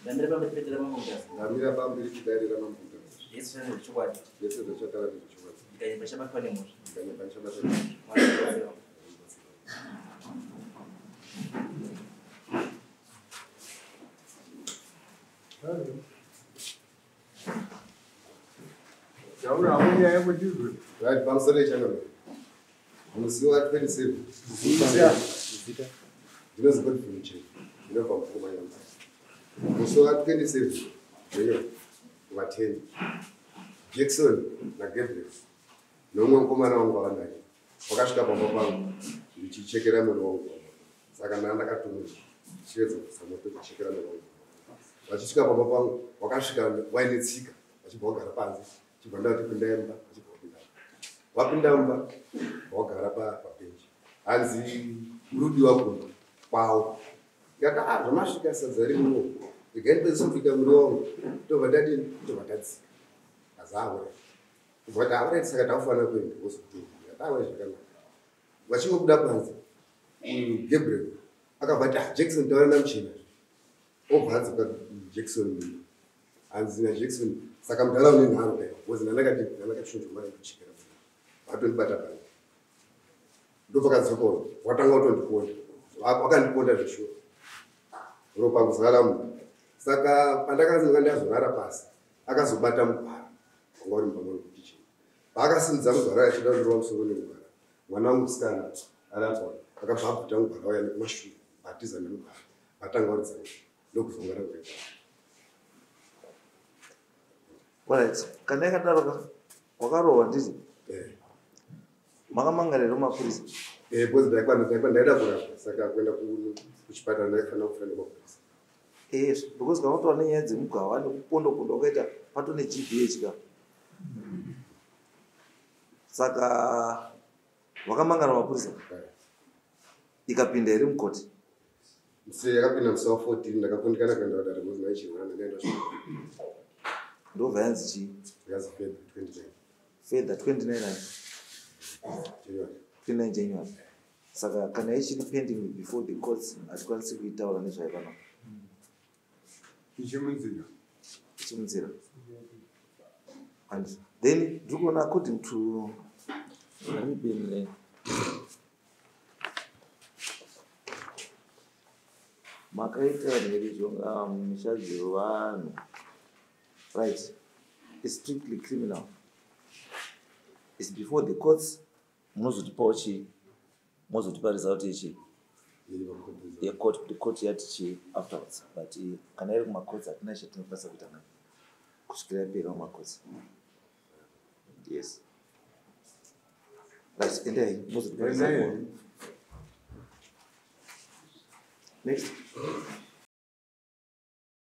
Ndamira pamberi pedare raMambo Mutasa. Ndamira pamberi pedare raMambo Mutasa. Zvese zvandezvechokwadi. Zvese zvachataura ndezvechokwadi. Ndikanyepa ndichabatwa nemhosva. Ndikanyepa ndichabatwa nemhosva. Mwari ndibatsire wangu. Taura hako nyaya yako tizwe. Right, pamusoro yechangamire. Musi wa 27 Zita. ndinonzi Godfrey Mucheni, ndinobva mupfuma yaMutasa. Musi wa 27 January wa 10 Jackson naGabriel nomumwe mukomana wangu wavanaye wakasvika pamba pangu ndichichekera muriwo wangu. Saka ndanga ndakatumwa ndichiedza kuisa moto kuchekera muriwo wangu. Vachisvika pamba pangu wakasvika waine tsika vachibva vagara panze, chibva ndavati pindai mumba, vachibva vapinda. Vapinda mumba vagara pabenji. Hanzi uri kudiwa kumba kwavo. Ndikati ah, zvamasvika sadza ririwo. Regai ndipedzise kubika muriwo wangu. Tobva ndadini? Tobva ndadzika. Azaura. Kubva kuti aura saka takufanira kuenda wozokutenga. Ndikati awa zvakanaka. Vachingobuda panze, Gabriel akabva ati ah, Jackson taura namuchena. Obva adzoka Jackson hanzi naJackson saka mudhara une nharo kaiwa because ndandakati ndandakachonjwa mari yekuchekera vatondibata panze. Ndopakadzoka uyu watanga kutondiponda. Wakandiponda zveshuwa. Ropa kuzara munhu. Saka pandakazonga ndazorara pasi akazobata mugwara wanga uri mumba mangu kukicheni. Paakasimudza mugwara achida kundirova musoro nemugwara, mwana wangu musikana ari apa akabva abvuta mugwara uya nekumashure atiza nemugwara vatanga kuridza ndokuzongana kuita. Alright, kana yakadaro ka wakarohwa ndizvo? Eh. Makamangarira mapurisa? Eh, because ndaida kurapwa saka kuenda kuchipatara ndaifanira kufira nemapurisa. Eh, because kana utora nenyaya dzemugava nekuponda-ponda wakaita pato neGBH ka. Saka wakamangara mapurisa? Ikapinda here mukoti? Se yakapinda musi wa 14 ndakakundikana kuenda kudare because ndaichirwara ndandaenda kuchipatara. Ndobva yanzi chii? Yazi February 29. Further 29 ani? January. 29 January. Saka kana ichiri pending before the courts hatikwanisi kuitaura nezvayo panapa. Ichimunzira. Ichimunzira. And then ndiri kuona according to Riben makaita mhirizhonga mumisha dzevanhu. Right. It's strictly criminal. It's before the courts. Munozotipawo chii? Mozotipa result yechii? Yecourt, kuti court yati chii afterwards. But kana iri kumacourts hatina chatinokwanisa kuita nayo kusvikira yapera kumacourts. Yes. Right, endai mozotipa result. Endai. Next.